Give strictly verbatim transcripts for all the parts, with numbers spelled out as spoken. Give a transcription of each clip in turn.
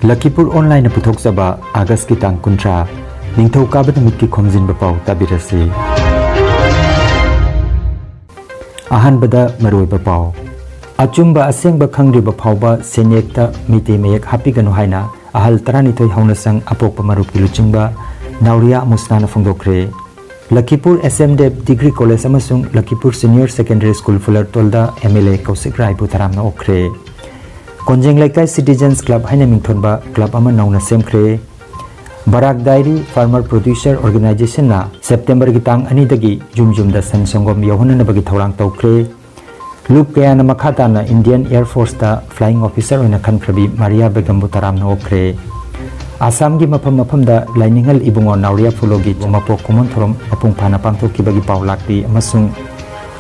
ꯂꯈꯤꯄꯨꯔ ꯑꯣꯟꯂꯥꯏꯟꯅ ꯄꯨꯊꯣꯛꯆꯕ ꯑꯥꯒꯁꯀꯤ ꯇꯥꯡ ꯀꯨꯟꯊ꯭ꯔꯥ, ꯅꯤꯡꯊꯧꯀꯥꯕ ꯅꯨꯃꯤꯠꯀꯤ ꯈꯣꯝꯖꯤꯟꯕ ꯄꯥꯎ ꯇꯥꯕꯤꯔꯁꯤ꯫ ꯑꯍꯥꯟꯕꯗ ꯃꯔꯨꯑꯣꯏꯕ ꯄꯥꯎ꯫ ꯑꯆꯨꯝꯕ ꯑꯁꯦꯡꯕ ꯈꯪꯗ꯭ꯔꯤꯕ ꯐꯥꯎꯕ ꯁꯦꯟꯌꯦꯛꯇ ꯃꯩꯇꯩ ꯃꯌꯦꯛ ꯍꯥꯞꯄꯤꯒꯅꯨ ꯍꯥꯏꯅ ꯑꯍꯜ ꯇꯔꯥꯅꯤꯊꯣꯏ ꯍꯧꯅ ꯁꯪ ꯑꯄꯣꯛꯄ ꯃꯔꯨꯞꯀꯤ ꯂꯨꯆꯤꯡꯕ ꯅꯥꯎꯔꯤꯌꯥ ꯑꯃꯨꯁꯅꯥꯅ ꯐꯣꯡꯗꯣꯛꯈ꯭ꯔꯦ꯫ Lakhipur S M Dev degree college ꯑꯃꯁꯨꯡ ꯂꯈꯤꯄꯨꯔ ꯁꯤꯅꯤꯌꯔ ꯁꯦꯀꯦꯟꯗꯔꯤ ꯁ꯭ꯀꯨꯜ ꯐꯨꯂꯔꯇꯣꯜꯗ ꯑꯦꯝ ꯑꯦꯜ ꯑꯦ ꯀꯧꯁꯤꯛ ꯔꯥꯏꯕꯨ ꯇꯔꯥꯝꯅ ꯑꯣꯛꯈ꯭ꯔꯦ꯫ ꯀꯣꯟꯖꯦꯡ ꯂꯩꯀꯥꯏ ꯁꯤꯇꯤꯖꯟꯁ ꯀ꯭ꯂꯕ ꯍꯥꯏꯅ ꯃꯤꯡꯊꯣꯟꯕ ꯀ꯭ꯂꯕ ꯑꯃ ꯅꯧꯅ ꯁꯦꯝꯈ꯭ꯔꯦ꯫ ꯕꯔꯥꯛ ꯗꯥꯏꯔꯤ ꯐꯥꯔꯃꯔ ꯄ꯭ꯔꯣꯗ꯭ꯌꯨꯁꯔ ꯑꯣꯔꯒꯅꯥꯏꯖꯦꯁꯟꯅ ꯁꯦꯞꯇꯦꯝꯕꯔꯒꯤ ꯇꯥꯡ ꯑꯅꯤꯗꯒꯤ ꯌꯨꯝ ꯌꯨꯝꯗ ꯁꯟ ꯁꯪꯒꯣꯝ ꯌꯧꯍꯟꯅꯅꯕꯒꯤ ꯊꯧꯔꯥꯡ ꯇꯧꯈ꯭ꯔꯦ꯫ ꯂꯨꯞ ꯀꯌꯥꯅ ꯃꯈꯥ ꯇꯥꯅ ꯏꯟꯗꯤꯌꯟ ꯑꯦꯌꯔ ꯐꯣꯔꯁꯇ ꯐ꯭ꯂꯥꯏꯌꯤꯡ ꯑꯣꯐꯤꯁꯔ ꯑꯣꯏꯅ ꯈꯟꯈ꯭ꯔꯕꯤ ꯃꯥꯔꯤꯌꯥ ꯕꯦꯒꯝꯕꯨ ꯇꯔꯥꯝꯅ ꯑꯣꯛꯈ꯭ꯔꯦ꯫ ꯑꯁꯥꯝꯒꯤ ꯃꯐꯝ ꯃꯐꯝꯗ ꯂꯥꯏꯅꯤꯡꯍꯜ ꯏꯕꯨꯡꯉꯣ ꯅꯥꯎꯔꯤꯌꯥ ꯐꯨꯂꯣꯒꯤ ꯃꯄꯣꯛ ꯀꯨꯝꯑꯣꯟ ꯊꯧꯔꯝ ꯃꯄꯨꯡ ꯐꯥꯅ ꯄꯥꯡꯊꯣꯛꯈꯤꯕꯒꯤ ꯄꯥꯎ ꯂꯥꯛꯂꯤ ꯑꯃꯁꯨꯡ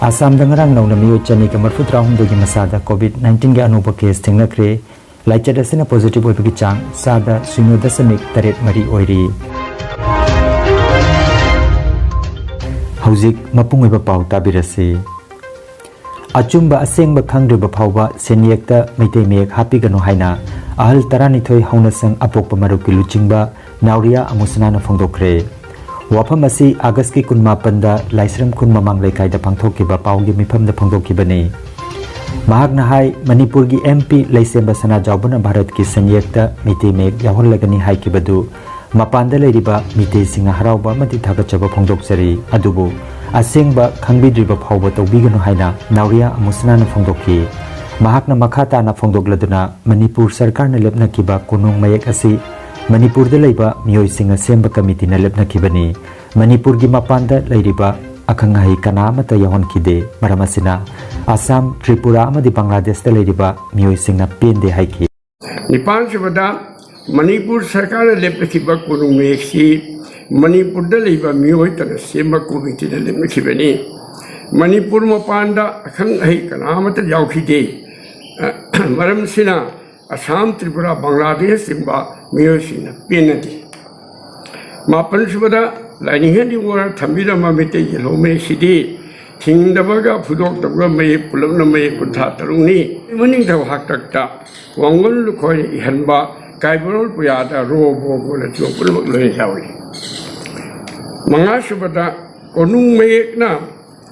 ꯑꯁꯥꯝꯗ ꯉꯔꯥꯡ ꯅꯧꯅ ꯃꯤꯑꯣꯏ ꯆꯅꯤꯒ ꯃꯔꯤꯐꯨ ꯇꯔꯥꯍꯨꯝꯗꯣꯏꯒꯤ ꯃꯁꯥꯗ ꯀꯣꯚꯤꯗ ꯅꯥꯏꯟꯇꯤꯟꯒꯤ ꯑꯅꯧꯕ ꯀꯦꯁ ꯊꯦꯡꯅꯈ꯭ꯔꯦ꯫ ꯂꯥꯏꯆꯠ ꯑꯁꯤꯅ ꯄꯣꯖꯤꯇꯤꯚ ꯑꯣꯏꯕꯒꯤ ꯆꯥꯡ ꯆꯥꯗ ꯁꯤꯅꯣ ꯗꯁꯃꯤꯛ ꯇꯔꯦꯠ ꯃꯔꯤ ꯑꯣꯏꯔꯤ꯫ ꯍꯧꯖꯤꯛ ꯃꯄꯨꯡ ꯑꯣꯏꯕ ꯄꯥꯎ ꯇꯥꯕꯤꯔꯁꯤ꯫ ꯑꯆꯨꯝꯕ ꯑꯁꯦꯡꯕ ꯈꯪꯗ꯭ꯔꯤꯕ ꯐꯥꯎꯕ ꯁꯦꯟꯌꯦꯛꯇ ꯃꯩꯇꯩ ꯃꯌꯦꯛ ꯍꯥꯞꯄꯤꯒꯅꯨ ꯍꯥꯏꯅ ꯑꯍꯜ ꯇꯔꯥꯅꯤꯊꯣꯏ ꯍꯧꯅ ꯁꯪ ꯑꯄꯣꯛꯄ ꯃꯔꯨꯞꯀꯤ ꯂꯨꯆꯤꯡꯕ ꯅꯥꯎꯔꯤꯌꯥ ꯑꯃꯨꯁꯅꯥꯅ ꯐꯣꯡꯗꯣꯛꯈ꯭ꯔꯦ꯫ ꯋꯥꯐꯝ ꯑꯁꯤ ꯑꯥꯒꯁꯀꯤ ꯀꯨꯟꯃꯥꯄꯟꯗ ꯂꯥꯏꯁ꯭ꯔꯝ ꯈꯨꯟ ꯃꯃꯥꯡ ꯂꯩꯀꯥꯏꯗ ꯄꯥꯡꯊꯣꯛꯈꯤꯕ ꯄꯥꯎꯒꯤ ꯃꯤꯐꯝꯗ ꯐꯣꯡꯗꯣꯛꯈꯤꯕꯅꯤ꯫ ꯃꯍꯥꯛꯅ ꯍꯥꯏ, ꯃꯅꯤꯄꯨꯔꯒꯤ ꯑꯦꯝ ꯄꯤ ꯂꯩꯁꯦꯝꯕ ꯁꯅꯥꯖꯥꯎꯕꯅ ꯚꯥꯔꯠꯀꯤ ꯁꯦꯟꯌꯦꯛꯇ ꯃꯩꯇꯩ ꯃꯌꯦꯛ ꯌꯥꯎꯍꯜꯂꯒꯅꯤ ꯍꯥꯏꯈꯤꯕꯗꯨ ꯃꯄꯥꯟꯗ ꯂꯩꯔꯤꯕ ꯃꯤꯇꯩꯁꯤꯡꯅ ꯍꯔꯥꯎꯕ ꯑꯃꯗꯤ ꯊꯥꯒꯠꯆꯕ ꯐꯣꯡꯗꯣꯛꯆꯔꯤ꯫ ꯑꯗꯨꯕꯨ ꯑꯁꯦꯡꯕ ꯈꯪꯕꯤꯗ꯭ꯔꯤꯕ ꯐꯥꯎꯕ ꯇꯧꯕꯤꯒꯅꯨ ꯍꯥꯏꯅ ꯅꯥꯎꯔꯤꯌꯥ ꯑꯃꯨꯁꯅꯥꯅ ꯐꯣꯡꯗꯣꯛꯈꯤ꯫ ꯃꯍꯥꯛꯅ ꯃꯈꯥ ꯇꯥꯅ ꯐꯣꯡꯗꯣꯛꯂꯗꯨꯅ, ꯃꯅꯤꯄꯨꯔ ꯁꯔꯀꯥꯔꯅ ꯂꯦꯞꯅꯈꯤꯕ ꯀꯣꯅꯨꯡ ꯃꯌꯦꯛ ꯑꯁꯤ ꯃꯅꯤꯄꯨꯔꯗ ꯂꯩꯕ ꯃꯤꯑꯣꯏꯁꯤꯡꯅ ꯁꯦꯝꯕ ꯀꯃꯤꯇꯤꯅ ꯂꯦꯞꯅꯈꯤꯕꯅꯤ꯫ ꯃꯅꯤꯄꯨꯔꯒꯤ ꯃꯄꯥꯟꯗ ꯂꯩꯔꯤꯕ ꯑꯈꯪ ꯑꯍꯩ ꯀꯅꯥ ꯑꯃꯠꯇ ꯌꯥꯎꯍꯟꯈꯤꯗꯦ꯫ ꯃꯔꯝ ꯑꯁꯤꯅ ꯑꯁꯥꯝ, ꯇ꯭ꯔꯤꯄꯨꯔꯥ ꯑꯃꯗꯤ ꯕꯪꯒ꯭ꯂꯥꯗꯦꯁꯇ ꯂꯩꯔꯤꯕ ꯃꯤꯑꯣꯏꯁꯤꯡꯅ ꯄꯦꯟꯗꯦ ꯍꯥꯏꯈꯤ꯫ ꯅꯤꯄꯥꯟꯁꯨꯕꯗ, ꯃꯅꯤꯄꯨꯔ ꯁꯔꯀꯥꯔꯅ ꯂꯦꯞꯅꯈꯤꯕ ꯀꯣꯅꯨꯡ ꯃꯌꯦꯛꯁꯤ ꯃꯅꯤꯄꯨꯔꯗ ꯂꯩꯕ ꯃꯤꯑꯣꯏ ꯇꯔꯥ ꯁꯦꯝꯕ ꯀꯣꯃꯤꯇꯤꯅ ꯂꯦꯞꯅꯈꯤꯕꯅꯤ꯫ ꯃꯅꯤꯄꯨꯔ ꯃꯄꯥꯟꯗ ꯑꯈꯪ ꯑꯍꯩ ꯀꯅꯥ ꯑꯃꯠꯇ ꯌꯥꯎꯈꯤꯗꯦ꯫ ꯃꯔꯝꯁꯤꯅ ꯑꯁꯥꯝ, ꯇ꯭ꯔꯤꯄꯨꯔꯥ, ꯕꯪꯒ꯭ꯂꯥꯗꯦꯁꯆꯤꯡꯕ ꯃꯤꯑꯣꯏꯁꯤꯡꯅ ꯄꯦꯟꯅꯗꯦ꯫ ꯃꯥꯄꯟꯁꯨꯕꯗ, ꯂꯥꯏꯅꯤꯡꯍꯟ ꯏꯕꯨꯡꯉꯣꯅ ꯊꯝꯕꯤꯔꯝꯕ ꯃꯩꯇꯩ ꯌꯦꯜꯍꯧ ꯃꯌꯦꯛꯁꯤꯗꯤ ꯊꯤꯡꯗꯕꯒ ꯐꯨꯗꯣꯛꯇꯕꯒ ꯃꯌꯦꯛ ꯄꯨꯂꯞꯅ ꯃꯌꯦꯛ ꯀꯨꯟꯊ꯭ꯔꯥ ꯇꯔꯨꯛꯅꯤ꯫ ꯃꯅꯤꯡꯊꯧ ꯍꯥꯛꯇꯛꯇ ꯋꯥꯡꯒꯜ ꯂꯨꯈꯣꯏꯅ ꯏꯍꯟꯕ ꯀꯥꯏꯕꯔꯣꯜ ꯄꯨꯌꯥꯗ ꯔꯣ ꯕꯣ ꯕꯣꯅꯆꯤꯡꯕ ꯄꯨꯝꯅꯃꯛ ꯂꯣꯏꯅ ꯌꯥꯎꯔꯤ꯫ ꯃꯉꯥꯁꯨꯕꯗ ꯀꯣꯅꯨꯡ ꯃꯌꯦꯛꯅ,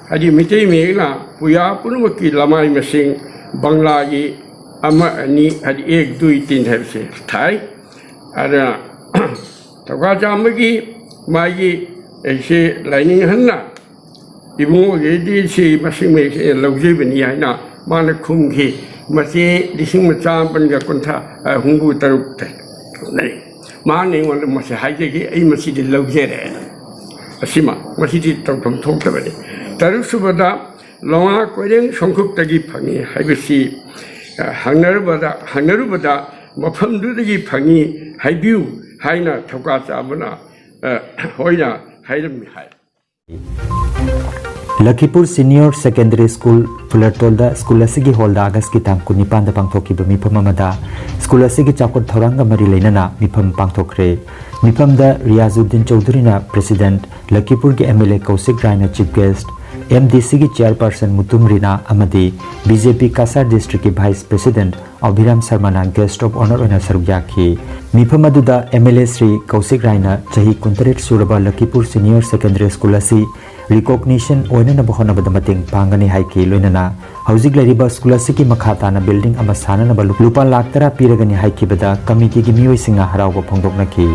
ꯍꯥꯏꯗꯤ ꯃꯩꯇꯩ ꯃꯌꯦꯛꯅ ꯄꯨꯌꯥ ꯄꯨꯝꯅꯃꯛꯀꯤ ꯂꯃꯥꯏ ꯃꯁꯤꯡ ꯕꯪꯂꯥꯒꯤ ꯑꯃ, ꯑꯅꯤ, ꯍꯥꯏꯗꯤ ꯑꯦꯛ, ꯗꯨꯏ, ꯇꯤꯟ ꯍꯥꯏꯕꯁꯦ ꯊꯥꯏ꯫ ꯑꯗꯨꯅ ꯊꯧꯀꯥ ꯆꯥꯝꯕꯒꯤ ꯃꯥꯒꯤ ꯑꯩꯁꯦ ꯂꯥꯏꯅꯤꯡ ꯑꯍꯟꯅ ꯏꯕꯨꯡꯉꯣꯒꯤꯗꯤ ꯁꯤ ꯃꯁꯤꯡ ꯃꯌꯦꯛꯁꯦ ꯂꯧꯖꯕꯅꯤ ꯍꯥꯏꯅ ꯃꯥꯅ ꯈꯨꯝꯈꯤ꯫ ꯃꯁꯤ ꯂꯤꯁꯤꯡ ꯃꯆꯥ ꯃꯥꯄꯟꯒ ꯀꯨꯟꯊ꯭ꯔꯥ, ꯑ, ꯍꯨꯝꯐꯨ ꯇꯔꯨꯛꯇ ꯂꯩ꯫ ꯃꯥꯅ ꯑꯩꯉꯣꯟꯗ ꯃꯁꯤ ꯍꯥꯏꯖꯈꯤ, ꯑꯩ ꯃꯁꯤꯗꯤ ꯂꯧꯖꯔꯦ꯫ ꯑꯁꯤꯃ, ꯃꯁꯤꯗꯤ ꯇꯧꯐꯝ ꯊꯣꯛꯇꯕꯅꯤ꯫ ꯇꯔꯨꯛ ꯁꯨꯕꯗ ꯂꯣꯉꯥ ꯀꯣꯏꯔꯦꯡ ꯁꯣꯡꯈꯨꯞꯇꯒꯤ ꯐꯪꯉꯤ ꯍꯥꯏꯕꯁꯤ, ꯑ, ꯍꯪꯅꯔꯨꯕꯗ, ꯍꯪꯅꯔꯨꯕꯗ ꯃꯐꯝꯗꯨꯗꯒꯤ ꯐꯪꯉꯤ ꯍꯥꯏꯕꯤꯌꯨ ꯍꯥꯏꯅ ꯊꯧꯀꯥ ꯆꯥꯕꯅ, ꯑ, ꯍꯣꯏꯅ ꯍꯥꯏꯔꯝꯃꯤ ꯍꯥꯏ꯫ ꯂꯈꯤꯄꯨꯔ ꯁꯤꯅꯤꯌꯔ ꯁꯦꯀꯦꯟꯗꯔꯤ ꯁ꯭ꯀꯨꯜ, ꯐꯨꯂꯔꯇꯣꯜꯗ ꯁ꯭ꯀꯨꯜ ꯑꯁꯤꯒꯤ ꯍꯣꯜꯗ ꯑꯥꯒꯁꯀꯤ ꯇꯥꯡ ꯀꯨꯟꯅꯤꯄꯥꯟꯗ ꯄꯥꯡꯊꯣꯛꯈꯤꯕ ꯃꯤꯐꯝ ꯑꯃꯗ ꯁ꯭ꯀꯨꯜ ꯑꯁꯤꯒꯤ ꯆꯥꯎꯈꯠ ꯊꯧꯔꯥꯡꯒ ꯃꯔꯤ ꯂꯩꯅꯅ ꯃꯤꯐꯝ ꯄꯥꯡꯊꯣꯛꯈ꯭ꯔꯦ꯫ ꯃꯤꯐꯝꯗ ꯔꯤꯌꯥꯖꯨꯗꯤꯟ ꯆꯧꯙꯨꯔꯤꯅ ꯄ꯭ꯔꯦꯁꯤꯗꯦꯟꯠ, ꯂꯈꯤꯄꯨꯔꯒꯤ ꯑꯦꯝ ꯑꯦꯜ ꯑꯦ ꯀꯧꯁꯤꯛ ꯔꯥꯏꯅ ꯆꯤꯐ ꯒꯦꯁ꯭ꯠ, ꯑꯦꯝ ꯗꯤ ꯁꯤꯒꯤ ꯆꯦꯌꯔꯄꯔꯁꯟ ꯃꯨꯇꯨꯝ ꯔꯤꯅꯥ ꯑꯃꯗꯤ ꯕꯤ ꯖꯦ ꯄꯤ ꯀꯁꯥꯔ ꯗꯤꯁꯇ꯭ꯔꯤꯛꯀꯤ ꯚꯥꯏꯁ ꯄ꯭ꯔꯦꯁꯤꯗꯦꯟꯠ ꯑꯚꯤꯔꯥꯝ ꯁꯔꯃꯅ ꯒꯦꯁ꯭ꯠ ꯑꯣꯐ ꯑꯣꯅꯔ ꯑꯣꯏꯅ ꯁꯔꯨꯛ ꯌꯥꯈꯤ꯫ ꯃꯤꯐꯝ ꯑꯗꯨꯗ M L A Shri Kaushik ꯔꯥꯏꯅ ꯆꯍꯤ ꯀꯨꯟꯇꯔꯦꯠ ꯁꯨꯔꯕ ꯂꯈꯤꯄꯨꯔ ꯁꯤꯅꯤꯌꯔ ꯁꯦꯀꯦꯟꯗꯔꯤ ꯁ꯭ꯀꯨꯜ ꯑꯁꯤ ꯔꯤꯀꯣꯒꯅꯤꯁꯟ ꯑꯣꯏꯅꯅꯕ ꯍꯣꯠꯅꯕꯗ ꯃꯇꯦꯡ ꯄꯥꯡꯒꯅꯤ ꯍꯥꯏꯈꯤ꯫ ꯂꯣꯏꯅꯅ ꯍꯧꯖꯤꯛ ꯂꯩꯔꯤꯕ ꯁ꯭ꯀꯨꯜ ꯑꯁꯤꯒꯤ ꯃꯈꯥ ꯇꯥꯅ ꯕꯤꯜꯗꯤꯡ ꯑꯃ ꯁꯥꯅꯅꯕ ꯂꯨ-, ꯂꯨꯄꯥ ꯂꯥꯈ ꯇꯔꯥ ꯄꯤꯔꯒꯅꯤ ꯍꯥꯏꯈꯤꯕꯗ ꯀꯃꯤꯇꯤꯒꯤ ꯃꯤꯑꯣꯏꯁꯤꯡꯅ ꯍꯔꯥꯎꯕ ꯐꯣꯡꯗꯣꯛꯅꯈꯤ꯫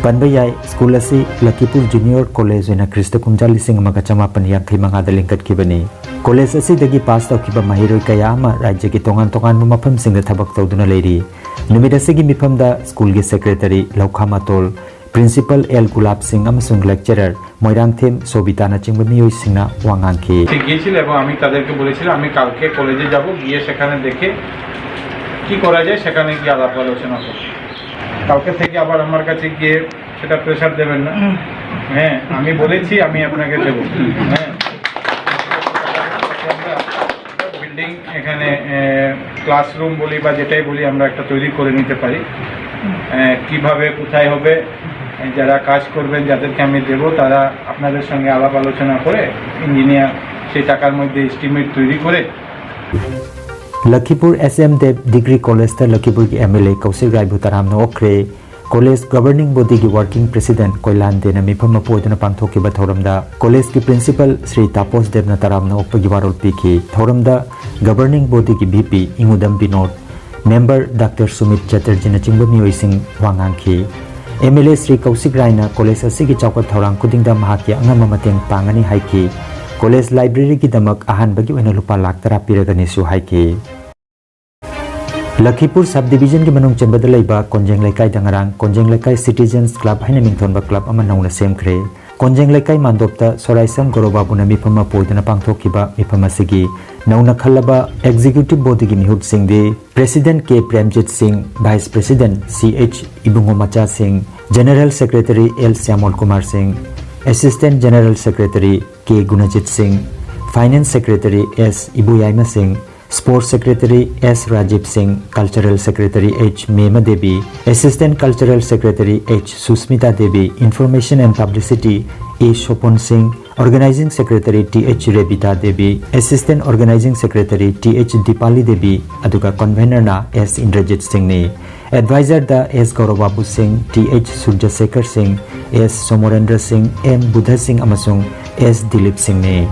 ꯄꯟꯕ ꯌꯥꯏ, ꯁ꯭ꯀꯨꯜ ꯑꯁꯤ ꯂꯈꯤꯄꯨꯔ ꯖꯨꯅꯤꯌꯔ ꯀꯣꯂꯦꯖ ꯑꯣꯏꯅ ꯈ꯭ꯔꯤꯁꯇ ꯀꯨꯝꯖꯥ ꯂꯤꯁꯤꯡ ꯑꯃꯒ ꯆꯃꯥꯄꯟ ꯌꯥꯡꯈꯩ ꯃꯉꯥꯗ ꯂꯤꯡꯈꯠꯈꯤꯕꯅꯤ꯫ ꯀꯣꯂꯦꯖ ꯑꯁꯤꯗꯒꯤ ꯄꯥꯁ ꯇꯧꯈꯤꯕ ꯃꯍꯩꯔꯣꯏ ꯀꯌꯥ ꯑꯃ ꯔꯥꯖ꯭ꯌꯒꯤ ꯇꯣꯉꯥꯟ ꯇꯣꯉꯥꯟꯕ ꯃꯐꯝꯁꯤꯡꯗ ꯊꯕꯛ ꯇꯧꯗꯨꯅ ꯂꯩꯔꯤ꯫ ꯅꯨꯃꯤꯠ ꯑꯁꯤꯒꯤ ꯃꯤꯐꯝꯗ ꯁ꯭ꯀꯨꯜꯒꯤ ꯁꯦꯀ꯭ꯔꯦꯇꯔꯤ ꯂꯧꯈꯥꯝ ꯑꯇꯣꯜ, ꯄ꯭ꯔꯤꯟꯁꯤꯄꯜ ꯑꯦꯜ ꯒꯨꯂꯥꯞ ꯁꯤꯡ ꯑꯃꯁꯨꯡ ꯂꯦꯛꯆꯔꯔ ꯃꯣꯏꯔꯥꯡꯊꯦꯝ ꯁꯣꯕꯤꯇꯥꯅꯆꯤꯡꯕ ꯃꯤꯑꯣꯏꯁꯤꯡꯅ ꯋꯥ ꯉꯥꯡꯈꯤ꯫ সে গিয়েছিল এবং আমি তাদেরকে বলেছিলাম আমি কালকে কলেজে যাব, গিয়ে সেখানে দেখে কি করা যায় সেখানে গিয়ে আলাপ আলোচনা করব। কালকে থেকে আবার আমার কাছে গিয়ে সেটা প্রেশার দেবেন না। হ্যাঁ, আমি বলেছি আমি আপনাকে দেবো। হ্যাঁ, বিল্ডিং এখানে ক্লাসরুম বলি বা যেটাই বলি আমরা একটা তৈরি করে নিতে পারি। কিভাবে কোথায় হবে, যারা কাজ করবেন যাদেরকে আমি দেবো তারা আপনাদের সঙ্গে আলাপ আলোচনা করে ইঞ্জিনিয়ার সেই টাকার মধ্যে এস্টিমেট তৈরি করে ꯂꯈꯤꯄꯨꯔ S M Deb Degree College ꯇ ꯂꯈꯤꯄꯨꯔꯒꯤ M L A ꯀꯧꯁꯤꯛ ꯔꯥꯏꯕꯨ ꯇꯔꯥꯝꯅ ꯑꯣꯛꯈ꯭ꯔꯦ꯫ College Governing Body ꯒꯤ Working President ꯀꯣꯏꯂꯥꯟ ꯗꯦꯅ ꯃꯤꯐꯝ ꯑꯃ ꯄꯨꯗꯨꯅ ꯄꯥꯡꯊꯣꯛꯈꯤꯕ ꯊꯧꯔꯝꯗ college ꯀꯤ Principal ꯁ꯭ꯔꯤ ꯇꯥꯄꯣꯁ ꯗꯦꯕꯅ ꯇꯔꯥꯝꯅ ꯑꯣꯛꯄꯒꯤ ꯋꯥꯔꯣꯜ ꯄꯤꯈꯤ꯫ ꯊꯧꯔꯝꯗ Governing Body ꯒꯤ V P ꯏꯉꯨꯗꯝ Vinod, member Doctor Sumit ꯆꯦꯇꯔꯖꯤꯅꯆꯤꯡꯕ ꯃꯤꯑꯣꯏꯁꯤꯡ ꯋꯥ ꯉꯥꯡꯈꯤ꯫ M L A Shri Kaushik ꯔꯥꯏꯅ college ꯑꯁꯤꯒꯤ ꯆꯥꯎꯈꯠ ꯊꯧꯔꯥꯡ ꯈꯨꯗꯤꯡꯗ ꯃꯍꯥꯛꯀꯤ ꯑꯉꯝꯕ ꯃꯇꯦꯡ ꯄꯥꯡꯒꯅꯤ ꯍꯥꯏꯈꯤ꯫ College library ꯒꯤꯗꯃꯛ ꯑꯍꯥꯟꯕꯒꯤ ꯑꯣꯏꯅ ꯂꯨꯄꯥ ꯂꯥꯈ ꯇꯔꯥ ꯄꯤꯔꯒꯅꯤꯁꯨ ꯍꯥꯏꯈꯤ꯫ ꯂꯈꯤꯄꯨꯔ Sub Division ꯒꯤ ꯃꯅꯨꯡ ꯆꯟꯕꯗ ꯂꯩꯕ ꯀꯣꯟꯖꯦꯡ ꯂꯩꯀꯥꯏꯗ ꯉꯔꯥꯡ ꯀꯣꯟꯖꯦꯡ ꯂꯩꯀꯥꯏ Citizens Club ꯍꯥꯏꯅ ꯃꯤꯡꯊꯣꯟꯕ club ꯑꯃ ꯅꯧꯅ ꯁꯦꯝꯈ꯭ꯔꯦ꯫ ꯀꯣꯟꯖꯦꯡ ꯂꯩꯀꯥꯏ ꯃꯥꯟꯗꯣꯞꯇ ꯁꯣꯔꯥꯏꯁꯝ ꯒꯣꯔꯣꯕꯥꯕꯨꯅ ꯃꯤꯐꯝ ꯑꯃ ꯄꯣꯏꯗꯨꯅ ꯄꯥꯡꯊꯣꯛꯈꯤꯕ ꯃꯤꯐꯝ ꯑꯁꯤꯒꯤ ꯅꯧꯅ ꯈꯜꯂꯕ Executive Body ꯒꯤ ꯃꯤꯍꯨꯠꯁꯤꯡꯗꯤ President K ꯄ꯭ꯔꯦꯝꯖꯤꯠ ꯁꯤꯡ, Vice President C H ꯏꯕꯨꯡꯉꯣ ꯃꯆꯥ ꯁꯤꯡ, General Secretary L ꯁ꯭ꯌꯥꯃꯣꯜ ꯀꯨꯃꯥꯔ ꯁꯤꯡ, Assistant General Secretary K ꯒꯨꯅꯖꯤꯠ ꯁꯤꯡ, Finance Secretary S ꯏꯕꯨꯌꯥꯏꯃ ꯁꯤꯡ, Sports Secretary S ꯔꯥꯖꯤꯕ ꯁꯤꯡ, Cultural Secretary H Mema Devi, Assistant Cultural Secretary H Susmita Devi, Information and Publicity A ꯁꯣꯄꯣꯟ ꯁꯤꯡ, Organizing Secretary T H ꯔꯦꯕꯤꯇꯥ Devi, Assistant Organizing Secretary T H ꯗꯤꯄꯥꯂꯤ Devi, ꯑꯗꯨꯒ Convener ꯅ S Indrajit ꯁꯤꯡꯅꯤ꯫ Advisor ꯗ S ꯒꯧꯔꯕꯥꯕꯨ ꯁꯤꯡ, T H ꯁꯨꯔꯖꯁꯦꯈꯔ ꯁꯤꯡ, S ꯁꯣꯃꯣꯔꯦꯟꯗ꯭ꯔ ꯁꯤꯡ, M Buddha ꯁꯤꯡ ꯑꯃꯁꯨꯡ S Dilip ꯁꯤꯡꯅꯤ꯫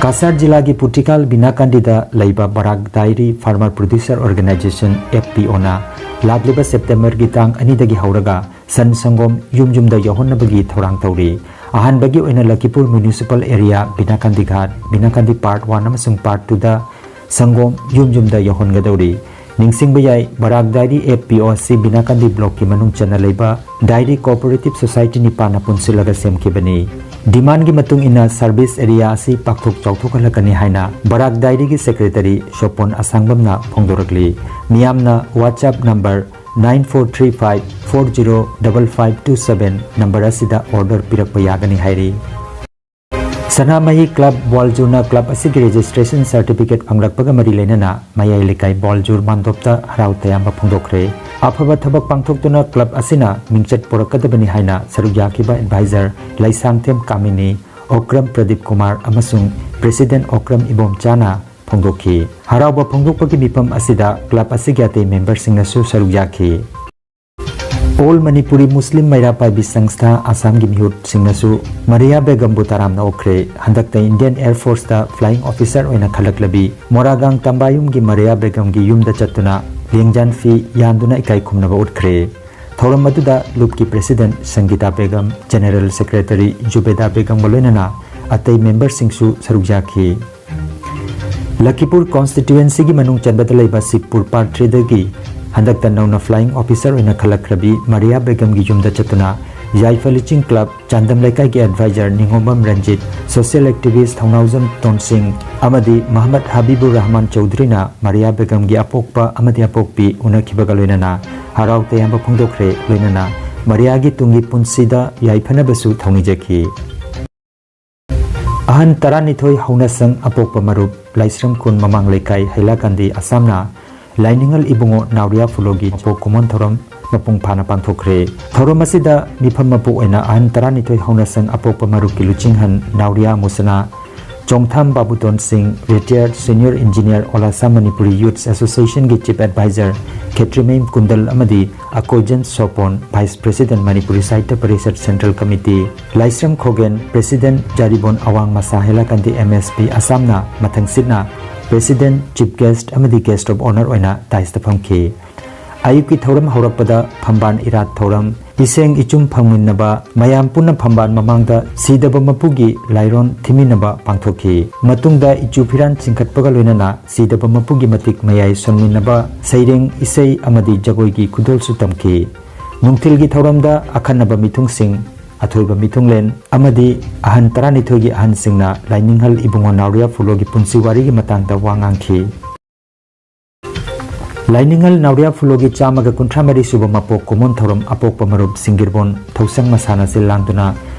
ꯀꯥꯁꯥꯔ ꯖꯤꯂꯥꯒꯤ ꯄꯨꯇꯤꯀꯥꯜ ꯕꯤꯅꯥꯀꯥꯟꯗꯤꯗ ꯂꯩꯕ ꯕꯔꯥꯛ dairy Farmer Producer Organization F P O ꯅ ꯂꯥꯛꯂꯤꯕ September ꯒꯤ ꯇꯥꯡ ꯑꯅꯤꯗꯒꯤ ꯍꯧꯔꯒ ꯁꯟ ꯁꯪꯒꯣꯝ ꯌꯨꯝ ꯌꯨꯝꯗ ꯌꯧꯍꯟꯅꯕꯒꯤ ꯊꯧꯔꯥꯡ ꯇꯧꯔꯤ꯫ ꯑꯍꯥꯟꯕꯒꯤ ꯑꯣꯏꯅ ꯂꯈꯤꯄꯨꯔ Municipal Area, ꯕꯤꯅꯥꯀꯥꯟꯗꯤ Ghat, ꯕꯤꯅꯥꯀꯥꯟꯗꯤ Part One ꯑꯃꯁꯨꯡ Part Two ꯗ ꯁꯪꯒꯣꯝ ꯌꯨꯝ ꯌꯨꯝꯗ ꯌꯧꯍꯟꯒꯗꯧꯔꯤ꯫ ꯅꯤꯡꯁꯤꯡꯕ ꯌꯥꯏ, ꯕꯔꯥꯛ ꯗꯥꯏꯔꯤ F P O ꯑꯁꯤ ꯕꯤꯅꯥꯀꯥꯟꯗꯤ block ꯀꯤ ꯃꯅꯨꯡ ꯆꯟꯅ ꯂꯩꯕ dairy cooperative society ꯅꯤꯄꯥꯟꯅ ꯄꯨꯟꯁꯤꯜꯂꯒ ꯁꯦꯝꯈꯤꯕꯅꯤ꯫ Demand ꯒꯤ ꯃꯇꯨꯡ ꯏꯟꯅ service area ꯑꯁꯤ ꯄꯥꯛꯊꯣꯛ ꯆꯥꯎꯊꯣꯛꯍꯜꯂꯛꯀꯅꯤ ꯍꯥꯏꯅ ꯕꯔꯥꯛ ꯗꯥꯏꯔꯤꯒꯤ Secretary ꯁꯣꯄꯣꯟ ꯑꯁꯥꯡꯕꯝꯅ ꯐꯣꯡꯗꯣꯔꯛꯂꯤ꯫ ꯃꯤꯌꯥꯝꯅ WhatsApp number nine four three five four zero double five two seven number ꯑꯁꯤꯗ order ꯄꯤꯔꯛꯄ ꯌꯥꯒꯅꯤ ꯍꯥꯏꯔꯤ꯫ ꯁꯅꯥꯃꯍꯤ Club ꯕꯣꯜꯖꯨꯔꯅ club ꯑꯁꯤꯒꯤ registration certificate ꯐꯪꯂꯛꯄꯒ ꯃꯔꯤ ꯂꯩꯅꯅ ꯃꯌꯥꯏ ꯂꯩꯀꯥꯏ ꯕꯣꯜꯖꯨꯔ ꯃꯥꯟꯗꯣꯞꯇ ꯍꯔꯥꯎ ꯇꯌꯥꯝꯕ ꯐꯣꯡꯗꯣꯛꯈ꯭ꯔꯦ꯫ ꯑꯐꯕ ꯊꯕꯛ ꯄꯥꯡꯊꯣꯛꯇꯨꯅ club ꯑꯁꯤꯅ ꯃꯤꯡꯆꯠ ꯄꯨꯔꯛꯀꯗꯕꯅꯤ ꯍꯥꯏꯅ ꯁꯔꯨꯛ ꯌꯥꯈꯤꯕ advisor ꯂꯩꯁꯥꯡꯊꯦꯝ ꯀꯥꯃꯤꯅꯤ, ꯑꯣꯀ꯭ꯔꯝ ꯄ꯭ꯔꯗꯤꯞ ꯀꯨꯃꯥꯔ ꯑꯃꯁꯨꯡ President ꯑꯣꯀ꯭ꯔꯝ ꯏꯕꯣꯝꯆꯥꯅ ꯐꯣꯡꯗꯣꯛꯈꯤ꯫ ꯍꯔꯥꯎꯕ ꯐꯣꯡꯗꯣꯛꯄꯒꯤ ꯃꯤꯐꯝ ꯑꯁꯤꯗ club ꯑꯁꯤꯒꯤ ꯑꯇꯩ memberꯁꯤꯡꯅꯁꯨ ꯁꯔꯨꯛ ꯌꯥꯈꯤ꯫ All Manipuri Muslim ꯃꯩꯔꯥ ꯄꯥꯏꯕꯤ ꯁꯪꯁꯊꯥ ꯑꯁꯥꯝꯒꯤ ꯃꯤꯍꯨꯠꯁꯤꯡꯅꯁꯨ ꯃꯔꯤꯌꯥ ꯕꯦꯒꯝꯕꯨ ꯇꯔꯥꯝꯅ ꯑꯣꯛꯈ꯭ꯔꯦ꯫ ꯍꯟꯗꯛꯇ Indian Air Forceꯇ flying officer ꯑꯣꯏꯅ ꯈꯜꯂꯛꯂꯕꯤ ꯃꯣꯔꯥꯒꯥꯡ ꯇꯝꯕꯥꯌꯨꯝꯒꯤ ꯃꯔꯤꯌꯥ ꯕꯦꯒꯝꯒꯤ ꯌꯨꯝꯗ ꯆꯠꯇꯨꯅ ꯂꯦꯡꯖꯥꯟ ꯐꯤ ꯌꯥꯟꯗꯨꯅ ꯏꯀꯥꯏ ꯈꯨꯝꯅꯕ ꯎꯠꯈ꯭ꯔꯦ꯫ ꯊꯧꯔꯝ ꯑꯗꯨꯗ clubꯀꯤ president ꯁꯪꯒꯤꯇꯥ ꯕꯦꯒꯝ, general secretary ꯖꯨꯕꯦꯗꯥ ꯕꯦꯒꯝꯒ ꯂꯣꯏꯅꯅ ꯑꯇꯩ memberꯁꯤꯡꯁꯨ ꯁꯔꯨꯛ ꯌꯥꯈꯤ꯫ ꯂꯈꯤꯄꯨꯔ constituencyꯒꯤ ꯃꯅꯨꯡ ꯆꯟꯕꯗ ꯂꯩꯕ ꯁꯤꯕꯄꯨꯔ part threeꯗꯒꯤ ꯍꯟꯗꯛꯇ ꯅꯧꯅ flying officer ꯑꯣꯏꯅ ꯈꯜꯂꯛꯈ꯭ꯔꯕꯤ ꯃꯔꯤꯌꯥ ꯕꯦꯒꯝꯒꯤ ꯌꯨꯝꯗ ꯆꯠꯇꯨꯅ ꯌꯥꯏꯐ ꯂꯨꯆꯤꯡ club, ꯆꯥꯟꯗꯝ ꯂꯩꯀꯥꯏꯒꯤ advisor ꯅꯤꯉꯣꯝꯕꯝ ꯔꯟꯖꯤꯠ, social activist ꯊꯧꯅꯥꯎꯖꯝ ꯇꯣꯟꯁꯤꯡ ꯑꯃꯗꯤ ꯃꯍꯃꯗ ꯍꯕꯤꯕꯨꯔ ꯔꯍꯃꯥꯟ ꯆꯧꯙꯨꯔꯤꯅ ꯃꯔꯤꯌꯥ ꯕꯦꯒꯝꯒꯤ ꯑꯄꯣꯛꯄ ꯑꯃꯗꯤ ꯑꯄꯣꯛꯄꯤ ꯎꯅꯈꯤꯕꯒ ꯂꯣꯏꯅꯅ ꯍꯔꯥꯎ ꯇꯌꯥꯝꯕ ꯐꯣꯡꯗꯣꯛꯈ꯭ꯔꯦ꯫ ꯂꯣꯏꯅꯅ ꯃꯔꯤꯌꯥꯒꯤ ꯇꯨꯡꯒꯤ ꯄꯨꯟꯁꯤꯗ ꯌꯥꯏꯐꯅꯕꯁꯨ ꯊꯧꯅꯤꯖꯈꯤ꯫ ꯑꯍꯟ ꯇꯔꯥꯅꯤꯊꯣꯏ ꯍꯧꯅꯁꯪ ꯑꯄꯣꯛꯄ ꯃꯔꯨꯞ ꯂꯥꯏꯁ꯭ꯔꯝ ꯈꯨꯟ ꯃꯃꯥꯡ ꯂꯩꯀꯥꯏ ꯍꯩꯂꯥꯀꯥꯟꯗꯤ ꯑꯁꯥꯝꯅ ꯂꯥꯏꯅꯤꯡꯉꯜ ꯏꯕꯨꯡꯉꯣ ꯅꯥꯎꯔꯤꯌꯥ ꯐꯨꯂꯣꯒꯤ ꯃꯄꯣꯛ ꯀꯨꯝꯑꯣꯟ ꯊꯧꯔꯝ ꯃꯄꯨꯡ ꯐꯥꯅ ꯄꯥꯡꯊꯣꯛꯈ꯭ꯔꯦ꯫ ꯊꯧꯔꯝ ꯑꯁꯤꯗ ꯃꯤꯐꯝ ꯃꯄꯨ ꯑꯣꯏꯅ ꯑꯍꯟ ꯇꯔꯥꯅꯤꯊꯣꯏ ꯍꯧꯅꯁꯪ ꯑꯄꯣꯛꯄ ꯃꯔꯨꯞꯀꯤ ꯂꯨꯆꯤꯡꯍꯟ ꯅꯥꯎꯔꯤꯌꯥ ꯃꯨꯁꯅꯥ, ꯆꯣꯡꯊꯥꯝ ꯕꯥꯕꯨꯇꯣꯟ ꯁꯤꯡ, retired senior engineer ꯑꯣꯂꯥꯁꯥ Manipuri Youths Associationꯒꯤ chief advisor ꯈꯦꯇ꯭ꯔꯤꯃꯌꯨꯝ ꯀꯨꯟꯗꯜ ꯑꯃꯗꯤ ꯑꯀꯣꯏꯖꯟ ꯁꯣꯄꯣꯟ, vice president Manipuri Sahitya parishad central committee, ꯂꯥꯏꯁ꯭ꯔꯝ ꯈꯣꯒꯦꯟ, president ꯖꯥꯔꯤꯕꯣꯟ ꯑꯋꯥꯡ ꯃꯁꯥ ꯍꯩꯂꯥꯀꯥꯟꯗꯤ M S P ꯑꯁꯥꯝꯅ ꯃꯊꯪꯁꯤꯠꯅ president, chief guest ꯑꯃꯗꯤ guest of honour ꯑꯣꯏꯅ daisꯇ ꯐꯝꯈꯤ꯫ ꯑꯌꯨꯛꯀꯤ ꯊꯧꯔꯝ ꯍꯧꯔꯛꯄꯗ ꯐꯝꯕꯥꯜ ꯏꯔꯥꯠ ꯊꯧꯔꯝ, ꯏꯁꯦꯡ ꯏꯆꯨꯝ ꯐꯪꯃꯤꯟꯅꯕ, ꯃꯌꯥꯝ ꯄꯨꯟꯅ ꯐꯝꯕꯥꯜ ꯃꯃꯥꯡꯗ ꯁꯤꯗꯕ ꯃꯄꯨꯒꯤ ꯂꯥꯏꯔꯣꯟ ꯊꯤꯃꯤꯟꯅꯕ ꯄꯥꯡꯊꯣꯛꯈꯤ꯫ ꯃꯇꯨꯡꯗ ꯏꯆꯨ ꯐꯤꯔꯥꯟ ꯆꯤꯡꯈꯠꯄꯒ ꯂꯣꯏꯅꯅ ꯁꯤꯗꯕ ꯃꯄꯨꯒꯤ ꯃꯇꯤꯛ ꯃꯌꯥꯏ ꯁꯣꯟꯃꯤꯟꯅꯕ, ꯁꯩꯔꯦꯡ, ꯏꯁꯩ ꯑꯃꯗꯤ ꯖꯒꯣꯏꯒꯤ ꯈꯨꯗꯣꯜꯁꯨ ꯇꯝꯈꯤ꯫ ꯅꯨꯡꯊꯤꯜꯒꯤ ꯊꯧꯔꯝꯗ ꯑꯈꯟꯅꯕ ꯃꯤꯊꯨꯡꯁꯤꯡ, ꯑꯊꯣꯏꯕ ꯃꯤꯊꯨꯡꯂꯦꯟ ꯑꯃꯗꯤ ꯑꯍꯟ ꯇꯔꯥꯅꯤꯊꯣꯏꯒꯤ ꯑꯍꯟꯁꯤꯡꯅ ꯂꯥꯏꯅꯤꯡꯍꯜ ꯏꯕꯨꯡꯉꯣ ꯅꯥꯎꯔꯤꯌꯥ ꯐꯨꯂꯣꯒꯤ ꯄꯨꯟꯁꯤ ꯋꯥꯔꯤꯒꯤ ꯃꯇꯥꯡꯗ ꯋꯥ ꯉꯥꯡꯈꯤ꯫ ꯂꯥꯏꯅꯤꯡꯉꯜ ꯅꯥꯎꯔꯤꯌꯥ ꯐꯨꯂꯣꯒꯤ ꯆꯥꯝꯃꯒ ꯀꯨꯟꯊ꯭ꯔꯥ ꯃꯔꯤ ꯁꯨꯕ ꯃꯄꯣꯛ ꯀꯨꯝꯑꯣꯟ ꯊꯧꯔꯝ ꯑꯄꯣꯛꯄ ꯃꯔꯨꯞ ꯁꯤꯡꯒꯤꯔꯕꯣꯟ ꯊꯧꯁꯪ ꯃꯁꯥꯟꯅꯁꯤꯜ ꯂꯥꯡꯗꯨꯅ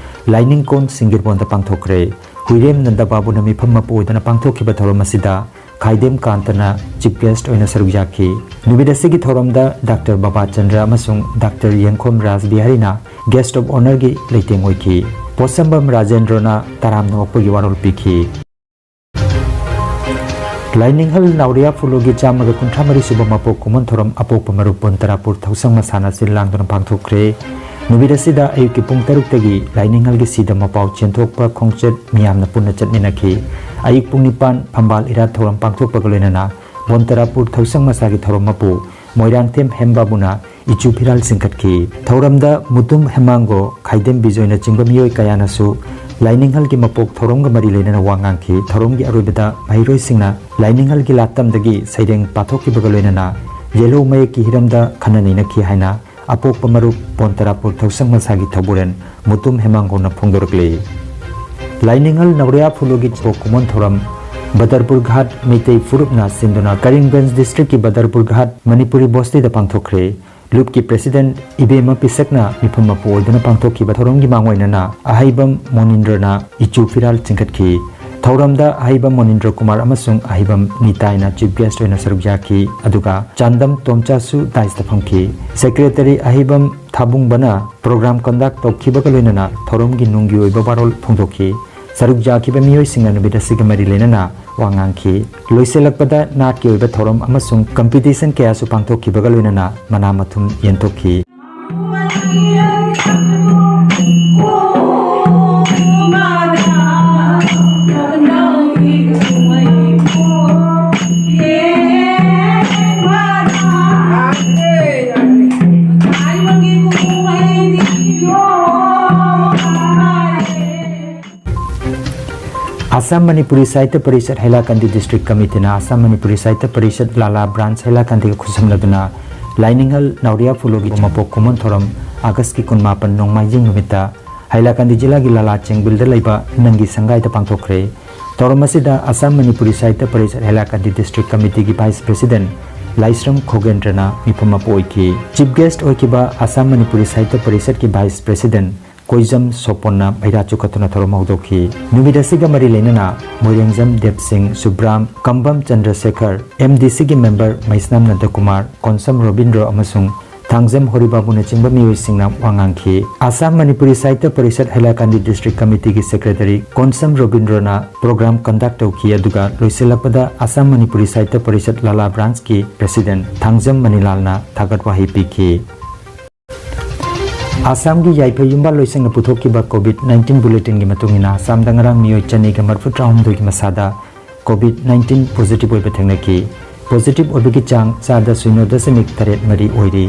ꯂꯥꯏꯅꯤꯡꯀꯣꯟ ꯁꯤꯡꯒꯤꯔꯕꯣꯟꯗ ꯄꯥꯡꯊꯣꯛꯈ꯭ꯔꯦ꯫ ꯍꯨꯏꯔꯦꯝ ꯅꯟꯗ ꯕꯥꯕꯨꯅ ꯃꯤꯐꯝ ꯃꯄꯨ ꯑꯣꯏꯗꯨꯅ ꯄꯥꯡꯊꯣꯛꯈꯤꯕ ꯊꯧꯔꯝ ꯑꯁꯤꯗ ꯈꯥꯏꯗꯦꯝ ꯀꯥꯟꯇꯅ chief guest ꯑꯣꯏꯅ ꯁꯔꯨꯛ ꯌꯥꯈꯤ꯫ ꯅꯨꯃꯤꯠ ꯑꯁꯤꯒꯤ ꯊꯧꯔꯝꯗ Doctor ꯕꯕꯥꯆꯟꯗ꯭ꯔ ꯑꯃꯁꯨꯡ Doctor ꯌꯦꯡꯈꯣꯝ ꯔꯥꯖꯕꯤꯍꯥꯔꯤꯅ guest of honourꯒꯤ ꯂꯩꯇꯦꯡ ꯑꯣꯏꯈꯤ꯫ ꯄꯣꯠꯁꯝꯕꯝ ꯔꯥꯖꯦꯟꯗ꯭ꯔꯣꯅ ꯇꯔꯥꯝꯅ ꯑꯣꯛꯄꯒꯤ ꯋꯥꯔꯣꯜ ꯄꯤꯈꯤ꯫ ꯂꯥꯏꯅꯤꯡꯍꯜ ꯅꯥꯎꯔꯤꯌꯥ ꯐꯨꯂꯣꯒꯤ ꯆꯥꯝꯃꯒ ꯀꯨꯟꯊ꯭ꯔꯥ ꯃꯔꯤ ꯁꯨꯕ ꯃꯄꯣꯛ ꯀꯨꯝꯑꯣꯟ ꯊꯧꯔꯝ ꯑꯄꯣꯛꯄ ꯃꯔꯨꯞ ꯕꯣꯟꯇꯔꯥꯄꯨꯔ ꯊꯧꯁꯪ ꯃꯁꯥꯅ ꯁꯤꯜ ꯂꯥꯡꯗꯨꯅ ꯄꯥꯡꯊꯣꯛꯈ꯭ꯔꯦ꯫ ꯅꯨꯃꯤꯠ ꯑꯁꯤꯗ ꯑꯌꯨꯛꯀꯤ ꯄꯨꯡ ꯇꯔꯨꯛꯇꯒꯤ ꯂꯥꯏꯅꯤꯡꯍꯜꯒꯤ ꯁꯤꯗ ꯃꯄꯥꯎ ꯆꯦꯟꯊꯣꯛꯄ ꯈꯣꯡꯆꯠ ꯃꯤꯌꯥꯝꯅ ꯄꯨꯟꯅ ꯆꯠꯃꯤꯟꯅꯈꯤ꯫ ꯑꯌꯨꯛ ꯄꯨꯡ ꯅꯤꯄꯥꯟ ꯐꯝꯕꯥꯜ ꯏꯔꯥꯠ ꯊꯧꯔꯝ ꯄꯥꯡꯊꯣꯛꯄꯒ ꯂꯣꯏꯅꯅ ꯕꯣꯟꯇꯔꯥꯄꯨꯔ ꯊꯧꯁꯪ ꯃꯁꯥꯒꯤ ꯊꯧꯔꯝ ꯃꯄꯨ ꯃꯣꯏꯔꯥꯡꯊꯦꯝ ꯍꯦꯝꯕꯥꯕꯨꯅ ꯏꯆꯨ ꯐꯤꯔꯥꯜ ꯆꯤꯡꯈꯠꯈꯤ꯫ ꯊꯧꯔꯝꯗ ꯃꯨꯇꯨꯝ ꯍꯦꯃꯥꯡꯒꯣ, ꯈꯥꯏꯗꯦꯝ ꯕꯤꯖꯣꯏꯅꯆꯤꯡꯕ ꯃꯤꯑꯣꯏ ꯀꯌꯥꯅꯁꯨ ꯂꯥꯏꯅꯤꯡꯍꯜꯒꯤ ꯃꯄꯣꯛ ꯊꯧꯔꯝꯒ ꯃꯔꯤ ꯂꯩꯅꯅ ꯋꯥ ꯉꯥꯡꯈꯤ꯫ ꯊꯧꯔꯝꯒꯤ ꯑꯔꯣꯏꯕꯗ ꯃꯍꯩꯔꯣꯏꯁꯤꯡꯅ ꯂꯥꯏꯅꯤꯡꯍꯜꯒꯤ ꯂꯥꯠꯇꯝꯗꯒꯤ ꯁꯩꯔꯦꯡ ꯄꯥꯊꯣꯛꯈꯤꯕꯒ ꯂꯣꯏꯅꯅ ꯌꯦꯜꯍꯧ ꯃꯌꯦꯛꯀꯤ ꯍꯤꯔꯝꯗ ꯈꯟꯅ ꯅꯩꯅꯈꯤ ꯍꯥꯏꯅ ꯑꯄꯣꯛꯄ ꯃꯔꯨꯞ ꯕꯣꯟꯇꯔꯥꯄꯨꯔ ꯊꯧꯁꯪ ꯃꯁꯥꯒꯤ ꯊꯧꯕꯨꯔꯦꯟ ꯃꯨꯇꯨꯝ ꯍꯦꯃꯥꯡꯒꯣꯅ ꯐꯣꯡꯗꯣꯔꯛꯂꯤ꯫ ꯂꯥꯏꯅꯤꯡꯍꯜ ꯅꯧꯔꯤꯌꯥ ꯐꯨꯂꯨꯒꯤ ꯆꯣꯛ ꯀꯨꯝꯑꯣꯟ ꯊꯧꯔꯝ ꯕꯗꯔꯄꯨꯔ ꯘꯥꯠ ꯃꯩꯇꯩ ꯐꯨꯔꯨꯞꯅ ꯁꯤꯟꯗꯨꯅ ꯀꯔꯤꯝꯒꯟꯖ ꯗꯤꯁꯇ꯭ꯔꯤꯛꯀꯤ ꯕꯗꯔꯄꯨꯔ ꯘꯥꯠ ꯃꯅꯤꯄꯨꯔꯤ ꯕꯣꯁꯇꯤꯗ ꯄꯥꯡꯊꯣꯛꯈ꯭ꯔꯦ꯫ ꯂꯨꯞꯀꯤ ꯄ꯭ꯔꯦꯁꯤꯗꯦꯟꯠ ꯏꯕꯦꯝꯃ ꯄꯤꯁꯛꯅ ꯃꯤꯐꯝ ꯃꯄꯨ ꯑꯣꯏꯗꯨꯅ ꯄꯥꯡꯊꯣꯛꯈꯤꯕ ꯊꯧꯔꯝꯒꯤ ꯃꯥꯡꯑꯣꯏꯅꯅ ꯑꯍꯩꯕꯝ ꯃꯣꯅꯤꯟꯗ꯭ꯔꯅ ꯏꯆꯨ ꯐꯤꯔꯥꯜ ꯆꯤꯡꯈꯠꯈꯤ꯫ ꯊꯧꯔꯝꯗ ꯑꯍꯩꯕꯝ ꯃꯣꯅꯤꯟꯗ꯭ꯔ ꯀꯨꯃꯥꯔ ꯑꯃꯁꯨꯡ ꯑꯍꯩꯕꯝ ꯅꯤꯇꯥꯏꯅ ꯆꯤꯐ ꯒꯦꯁ꯭ꯠ ꯑꯣꯏꯅ ꯁꯔꯨꯛ ꯌꯥꯈꯤ, ꯑꯗꯨꯒ ꯆꯥꯟꯗꯝ ꯇꯣꯝꯆꯥꯁꯨ ꯗꯥꯏꯁꯇ ꯐꯝꯈꯤ꯫ ꯁꯦꯀ꯭ꯔꯦꯇꯔꯤ ꯑꯍꯩꯕꯝ ꯊꯥꯕꯨꯡꯕꯅ ꯄ꯭ꯔꯣꯒ꯭ꯔꯥꯝ ꯀꯟꯗꯛ ꯇꯧꯈꯤꯕꯒ ꯂꯣꯏꯅꯅ ꯊꯧꯔꯝꯒꯤ ꯅꯨꯡꯒꯤ ꯑꯣꯏꯕ ꯋꯥꯔꯣꯜ ꯐꯣꯡꯗꯣꯛꯈꯤ꯫ ꯁꯔꯨꯛ ꯌꯥꯈꯤꯕ ꯃꯤꯑꯣꯏꯁꯤꯡꯅ ꯅꯨꯃꯤꯠ ꯑꯁꯤꯒ ꯃꯔꯤ ꯂꯩꯅꯅ ꯋꯥ ꯉꯥꯡꯈꯤ꯫ ꯂꯣꯏꯁꯤꯜꯂꯛꯄꯗ ꯅꯥꯠꯀꯤ ꯑꯣꯏꯕ ꯊꯧꯔꯝ ꯑꯃꯁꯨꯡ ꯀꯝꯄꯤꯇꯤꯁꯟ ꯀꯌꯥꯁꯨ ꯄꯥꯡꯊꯣꯛꯈꯤꯕꯒ ꯂꯣꯏꯅꯅ ꯃꯅꯥ ꯃꯊꯨꯝ ꯌꯦꯟꯊꯣꯛꯈꯤ꯫ ꯑꯁꯥꯝ ꯃꯅꯤꯄꯨꯔꯤ ꯁꯥꯍꯤꯇ꯭ꯌ ꯄꯔꯤꯁꯠ ꯍꯩꯂꯥꯀꯟꯗꯤ ꯗꯤꯁꯇ꯭ꯔꯤꯛ ꯀꯃꯤꯇꯤꯅ ꯑꯁꯥꯝ ꯃꯅꯤꯄꯨꯔꯤ ꯁꯥꯍꯤꯇ꯭ꯌ ꯄꯔꯤꯁꯠ ꯂꯥꯂꯥ ꯕ꯭ꯔꯥꯟꯁ ꯍꯩꯂꯥꯀꯟꯗꯤꯒ ꯈꯨꯠꯁꯝꯅꯗꯨꯅ ꯂꯥꯏꯅꯤꯡꯍꯜ ꯅꯥꯎꯔꯤꯌꯥ ꯐꯨꯂꯨꯒꯤ ꯃꯄꯣꯛ ꯀꯨꯝꯑꯣꯟ ꯊꯧꯔꯝ ꯑꯥꯒꯁꯀꯤ ꯀꯨꯟꯃꯥꯄꯟ ꯅꯣꯡꯃꯥꯏꯖꯤꯡ ꯅꯨꯃꯤꯠꯇ ꯍꯩꯂꯥꯀꯟꯗꯤ ꯖꯤꯂꯥꯒꯤ ꯂꯥꯂꯥ ꯆꯦꯡꯕꯤꯜꯗ ꯂꯩꯕ ꯅꯪꯒꯤ ꯁꯪꯒꯥꯏꯗ ꯄꯥꯡꯊꯣꯛꯈ꯭ꯔꯦ꯫ ꯊꯧꯔꯝ ꯑꯁꯤꯗ ꯑꯁꯥꯝ ꯃꯅꯤꯄꯨꯔꯤ ꯁꯥꯍꯤꯇ꯭ꯌ ꯄꯔꯤꯁꯠ ꯍꯩꯂꯥꯀꯟꯗꯤ ꯗꯤꯁꯇ꯭ꯔꯤꯛ ꯀꯃꯤꯇꯤꯒꯤ ꯚꯥꯏꯁ ꯄ꯭ꯔꯦꯁꯤꯗꯦꯟꯠ ꯂꯥꯏꯁ꯭ꯔꯝ ꯈꯣꯒꯦꯟꯗ꯭ꯔꯅ ꯃꯤꯐꯝ ꯃꯄꯨ ꯑꯣꯏꯈꯤ꯫ ꯆꯤꯐ ꯒꯦꯁ꯭ꯠ ꯑꯣꯏꯈꯤꯕ ꯑꯁꯥꯝ ꯃꯅꯤꯄꯨꯔꯤ ꯁꯥꯍꯤꯇ꯭ꯌ ꯄꯔꯤꯁꯠꯀꯤ ꯚꯥꯏꯁ ꯄ꯭ꯔꯦꯁꯤꯗꯦꯟꯠ ꯀꯣꯏꯖꯝ ꯁꯣꯄꯣꯟꯅ ꯃꯩꯔꯥ ꯆꯨꯈꯠꯇꯨꯅ ꯊꯧꯔꯝ ꯍꯧꯗꯣꯛꯈꯤ꯫ ꯅꯨꯃꯤꯠ ꯑꯁꯤꯒ ꯃꯔꯤ ꯂꯩꯅꯅ ꯃꯣꯏꯔꯦꯡꯖꯝ ꯗꯦꯕ ꯁꯤꯡ, ꯁꯨꯕ꯭ꯔꯥꯝ, ꯀꯝꯕꯝ ꯆꯟꯗ꯭ꯔꯁꯦꯈꯔ, ꯑꯦꯝ ꯗꯤ ꯁꯤꯒꯤ ꯃꯦꯝꯕꯔ ꯃꯩꯁꯅꯥꯝ ꯅꯟꯗꯀꯨꯃꯥꯔ, ꯀꯣꯟꯁꯝ ꯔꯣꯕꯤꯟꯗ꯭ꯔꯣ ꯑꯃꯁꯨꯡ ꯊꯥꯡꯖꯝ ꯍꯣꯔꯤꯕꯥꯕꯨꯅꯆꯤꯡꯕ ꯃꯤꯑꯣꯏꯁꯤꯡꯅ ꯋꯥ ꯉꯥꯡꯈꯤ꯫ ꯑꯁꯥꯝ ꯃꯅꯤꯄꯨꯔꯤ ꯁꯥꯍꯤꯇ꯭ꯌ ꯄꯔꯤꯁꯠ ꯍꯩꯂꯥꯀꯥꯟꯗꯤ ꯗꯤꯁꯇ꯭ꯔꯤꯛ ꯀꯃꯤꯇꯤꯒꯤ ꯁꯦꯀ꯭ꯔꯦꯇꯔꯤ ꯀꯣꯟꯁꯝ ꯔꯣꯕꯤꯟꯗ꯭ꯔꯣꯅ ꯄ꯭ꯔꯣꯒ꯭ꯔꯥꯝ ꯀꯟꯗꯛ ꯇꯧꯈꯤ, ꯑꯗꯨꯒ ꯂꯣꯏꯁꯤꯜꯂꯛꯄꯗ ꯑꯁꯥꯝ ꯃꯅꯤꯄꯨꯔꯤ ꯁꯥꯍꯤꯇ꯭ꯌ ꯄꯔꯤꯁꯠ ꯂꯥꯂꯥ ꯕ꯭ꯔꯥꯟꯁꯀꯤ ꯄ꯭ꯔꯦꯁꯤꯗꯦꯟꯠ ꯊꯥꯡꯖꯝ ꯃꯅꯤꯂꯥꯜꯅ ꯊꯥꯒꯠ ꯋꯥꯍꯩ ꯄꯤꯈꯤ꯫ ꯑꯁꯥꯝꯒꯤ ꯌꯥꯏꯐ ꯌꯨꯝꯕꯥꯜ ꯂꯣꯏꯁꯪꯅ ꯄꯨꯊꯣꯛꯈꯤꯕ ꯀꯣꯚꯤꯗ ꯅꯥꯏꯟꯇꯤꯟ ꯕꯨꯂꯦꯇꯤꯟꯒꯤ ꯃꯇꯨꯡ ꯏꯟꯅ, ꯑꯁꯥꯝꯗ ꯉꯔꯥꯡ ꯃꯤꯑꯣꯏ ꯆꯅꯤꯒ ꯃꯔꯤꯐꯨ ꯇꯔꯥꯍꯨꯝꯗꯣꯏꯒꯤ ꯃꯁꯥꯗ ꯀꯣꯚꯤꯗ ꯅꯥꯏꯟꯇꯤꯟ ꯄꯣꯖꯤꯇꯤꯚ ꯑꯣꯏꯕ ꯊꯦꯡꯅꯈꯤ꯫ ꯄꯣꯖꯤꯇꯤꯚ ꯑꯣꯏꯕꯒꯤ ꯆꯥꯡ ꯆꯥꯗ ꯁꯤꯅꯣ ꯗꯁꯃꯤꯛ ꯇꯔꯦꯠ ꯃꯔꯤ ꯑꯣꯏꯔꯤ꯫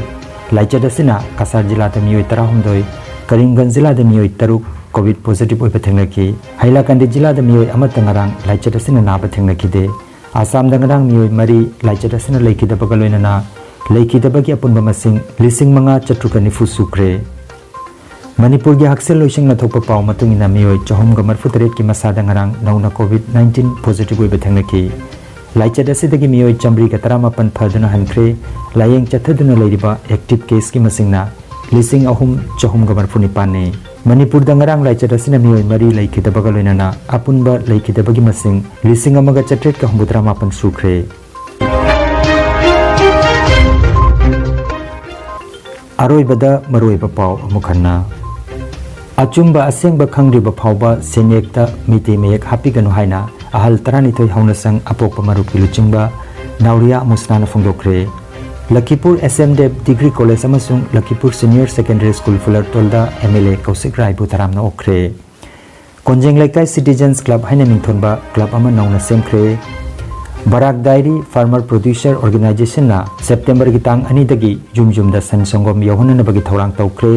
ꯂꯥꯏꯆꯠ ꯑꯁꯤꯅ ꯀꯁꯥꯔ ꯖꯤꯂꯥꯗ ꯃꯤꯑꯣꯏ ꯇꯔꯥꯍꯨꯝꯗꯣꯏ, ꯀꯔꯤꯝꯒꯟꯖ ꯖꯤꯂꯥꯗ ꯃꯤꯑꯣꯏ ꯇꯔꯨꯛ ꯀꯣꯚꯤꯗ ꯄꯣꯖꯤꯇꯤꯚ ꯑꯣꯏꯕ ꯊꯦꯡꯅꯈꯤ꯫ ꯍꯩꯂꯥꯀꯥꯟꯗꯤ ꯖꯤꯂꯥꯗ ꯃꯤꯑꯣꯏ ꯑꯃꯠꯇ ꯉꯔꯥꯡ ꯂꯥꯏꯆꯠ ꯑꯁꯤꯅ ꯅꯥꯕ ꯊꯦꯡꯅꯈꯤꯗꯦ꯫ ꯑꯁꯥꯝꯗ ꯉꯔꯥꯡ ꯃꯤꯑꯣꯏ ꯃꯔꯤ ꯂꯥꯏꯆꯠ ꯑꯁꯤꯅ ꯂꯩꯈꯤꯗꯕꯒ ꯂꯣꯏꯅꯅ ꯂꯩꯈꯤꯗꯕꯒꯤ ꯑꯄꯨꯟꯕ ꯃꯁꯤꯡ ꯂꯤꯁꯤꯡ ꯃꯉꯥ ꯆꯥꯇ꯭ꯔꯨꯛꯀ ꯅꯤꯐꯨ ꯁꯨꯈ꯭ꯔꯦ꯫ ꯃꯅꯤꯄꯨꯔꯒꯤ ꯍꯛꯁꯦꯜ ꯂꯣꯏꯁꯪꯅ ꯊꯣꯛꯄ ꯄꯥꯎ ꯃꯇꯨꯡ ꯏꯟꯅ, ꯃꯤꯑꯣꯏ ꯆꯍꯨꯝꯒ ꯃꯔꯤꯐꯨ ꯇꯔꯦꯠꯀꯤ ꯃꯁꯥꯗ ꯉꯔꯥꯡ ꯅꯧꯅ ꯀꯣꯚꯤꯗ ꯅꯥꯏꯟꯇꯤꯟ ꯄꯣꯖꯤꯇꯤꯚ ꯑꯣꯏꯕ ꯊꯦꯡꯅꯈꯤ꯫ ꯂꯥꯏꯆꯠ ꯑꯁꯤꯗꯒꯤ ꯃꯤꯑꯣꯏ ꯆꯥꯃꯔꯤꯒ ꯇꯔꯥꯃꯥꯄꯟ ꯐꯗꯨꯅ ꯍꯟꯈ꯭ꯔꯦ꯫ ꯂꯥꯌꯦꯡ ꯆꯠꯊꯗꯨꯅ ꯂꯩꯔꯤꯕ ꯑꯦꯛꯇꯤꯚ ꯀꯦꯁꯀꯤ ꯃꯁꯤꯡꯅ ꯂꯤꯁꯤꯡ ꯑꯍꯨꯝ ꯆꯍꯨꯝꯒ ꯃꯔꯤꯐꯨ ꯅꯤꯄꯥꯟꯅꯤ꯫ ꯃꯅꯤꯄꯨꯔꯗ ꯉꯔꯥꯡ ꯂꯥꯏꯆꯠ ꯑꯁꯤꯅ ꯃꯤꯑꯣꯏ ꯃꯔꯤ ꯂꯩꯈꯤꯗꯕꯒ ꯂꯣꯏꯅꯅ ꯑꯄꯨꯟꯕ ꯂꯩꯈꯤꯗꯕꯒꯤ ꯃꯁꯤꯡ ꯂꯤꯁꯤꯡ ꯑꯃꯒ ꯆꯥꯇ꯭ꯔꯦꯠꯀ ꯍꯨꯝꯐꯨꯇꯔꯥ ꯃꯥꯄꯟ ꯁꯨꯈ꯭ꯔꯦ꯫ ꯑꯔꯣꯏꯕꯗ ꯃꯔꯨꯑꯣꯏꯕ ꯄꯥꯎ ꯑꯃꯨꯛ ꯍꯟꯅ꯫ ꯑꯆꯨꯝꯕ ꯑꯁꯦꯡꯕ ꯈꯪꯗ꯭ꯔꯤꯕ ꯐꯥꯎꯕ ꯁꯦꯟꯌꯦꯛꯇ ꯃꯩꯇꯩ ꯃꯌꯦꯛ ꯍꯥꯞꯄꯤꯒꯅꯨ ꯍꯥꯏꯅ ꯑꯍꯜ ꯇꯔꯥꯅꯤꯊꯣꯏ ꯍꯧꯅ ꯁꯪ ꯑꯄꯣꯛꯄ ꯃꯔꯨꯞꯀꯤ ꯂꯨꯆꯤꯡꯕ ꯅꯥꯎꯔꯤꯌꯥ ꯑꯃꯨꯁꯅꯥꯅ ꯐꯣꯡꯗꯣꯛꯈ꯭ꯔꯦ꯫ Lakhipur S M Dev degree college ꯑꯃꯁꯨꯡ ꯂꯈꯤꯄꯨꯔ ꯁꯤꯅꯤꯌꯔ ꯁꯦꯀꯦꯟꯗꯔꯤ ꯁ꯭ꯀꯨꯜ ꯐꯨꯂꯔꯇꯣꯜꯗ ꯑꯦꯝ ꯑꯦꯜ ꯑꯦ ꯀꯧꯁꯤꯛ ꯔꯥꯏꯕꯨ ꯇꯔꯥꯝꯅ ꯑꯣꯛꯈ꯭ꯔꯦ꯫ ꯀꯣꯟꯖꯦꯡ ꯂꯩꯀꯥꯏ ꯁꯤꯇꯤꯖꯟꯁ ꯀ꯭ꯂꯕ ꯍꯥꯏꯅ ꯃꯤꯡꯊꯣꯟꯕ ꯀ꯭ꯂꯕ ꯑꯃ ꯅꯧꯅ ꯁꯦꯝꯈ꯭ꯔꯦ꯫ ꯕꯔꯥꯛ ꯗꯥꯏꯔꯤ ꯐꯥꯔꯃꯔ ꯄ꯭ꯔꯣꯗ꯭ꯌꯨꯁꯔ ꯑꯣꯔꯒꯅꯥꯏꯖꯦꯁꯟꯅ ꯁꯦꯞꯇꯦꯝꯕꯔꯒꯤ ꯇꯥꯡ ꯑꯅꯤꯗꯒꯤ ꯌꯨꯝ ꯌꯨꯝꯗ ꯁꯟ ꯁꯪꯒꯣꯝ ꯌꯧꯍꯟꯅꯅꯕꯒꯤ ꯊꯧꯔꯥꯡ ꯇꯧꯈ꯭ꯔꯦ꯫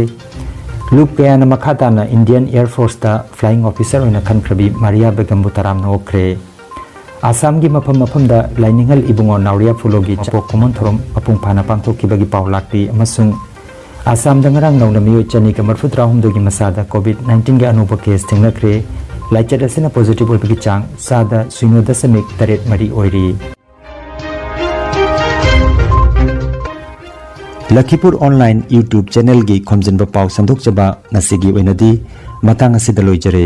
ꯂꯨꯞ ꯀꯌꯥꯅ ꯃꯈꯥ ꯇꯥꯅ ꯏꯟꯗꯤꯌꯟ ꯑꯦꯌꯔ ꯐꯣꯔꯁꯇ ꯐ꯭ꯂꯥꯏꯌꯤꯡ ꯑꯣꯐꯤꯁꯔ ꯑꯣꯏꯅ ꯈꯟꯈ꯭ꯔꯕꯤ ꯃꯥꯔꯤꯌꯥ ꯕꯦꯒꯝꯕꯨ ꯇꯔꯥꯝꯅ ꯑꯣꯛꯈ꯭ꯔꯦ꯫ ꯑꯁꯥꯝꯒꯤ ꯃꯐꯝ ꯃꯐꯝꯗ ꯂꯥꯏꯅꯤꯡꯍꯜ ꯏꯕꯨꯡꯉꯣ ꯅꯥꯎꯔꯤꯌꯥ ꯐꯨꯂꯣꯒꯤ ꯃꯄꯣꯛ ꯀꯨꯝꯑꯣꯟ ꯊꯧꯔꯝ ꯃꯄꯨꯡ ꯐꯥꯅ ꯄꯥꯡꯊꯣꯛꯈꯤꯕꯒꯤ ꯄꯥꯎ ꯂꯥꯛꯂꯤ ꯑꯃꯁꯨꯡ ꯑꯁꯥꯝꯗ ꯉꯔꯥꯡ ꯅꯧꯅ ꯃꯤꯑꯣꯏ ꯆꯅꯤꯒ ꯃꯔꯤꯐꯨ ꯇꯔꯥꯍꯨꯝꯗꯣꯏꯒꯤ ꯃꯁꯥꯗ ꯀꯣꯚꯤꯗ ꯅꯥꯏꯟꯇꯤꯟꯒꯤ ꯑꯅꯧꯕ ꯀꯦꯁ ꯊꯦꯡꯅꯈ꯭ꯔꯦ꯫ ꯂꯥꯏꯆꯠ ꯑꯁꯤꯅ ꯄꯣꯖꯤꯇꯤꯚ ꯑꯣꯏꯕꯒꯤ ꯆꯥꯡ ꯆꯥꯗ ꯁꯤꯅꯣ ꯗꯁꯃꯤꯛ ꯇꯔꯦꯠ ꯃꯔꯤ ꯑꯣꯏꯔꯤ꯫ ꯂꯈꯤꯄꯨꯔ ꯑꯣꯟꯂꯥꯏꯟ ꯌꯨꯇ꯭ꯌꯨꯕ ꯆꯦꯅꯦꯜꯒꯤ ꯈꯣꯝꯖꯤꯟꯕ ꯄꯥꯎ ꯁꯟꯗꯣꯛꯆꯕ ꯉꯁꯤꯒꯤ ꯑꯣꯏꯅꯗꯤ ꯃꯇꯥꯡ ꯑꯁꯤꯗ ꯂꯣꯏꯖꯔꯦ꯫